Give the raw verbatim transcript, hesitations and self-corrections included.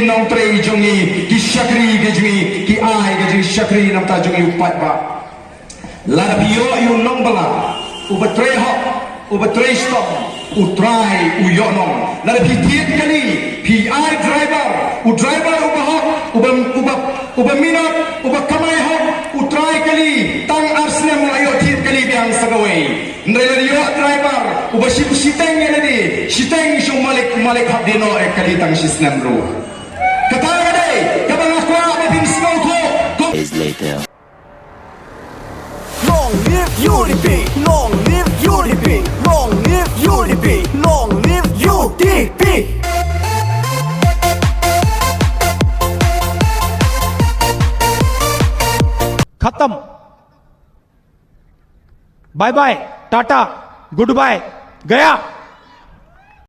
Nongtrei jong ngi, ki shakri ka jong ngi, ki ai ka jingshakri namar jong ngi u paidbah. Lada phi ïoh ïa u nongbylla uba trei hok, uba trei shitom, U Trai u ïohnong. Lada phi thied kali, phi ai driver, u driver uba hok, uba, uba, uba minot, uba kamai hok, U Trai kali, tang ar snem u la ïoh thied kali biang sa kawei. Hynrei lada ïoh driver uba shim shiteng ïa lade, shiteng sha u malik, u malik hap die noh ïa kali tang shisnem ruh. Kata ka dei kaba nga kwah ba phin sngewthuh. Days later. Long live U D P, long live U D P, long live U D P, long live U D P. खत्म। Bye bye, tata, goodbye, गया।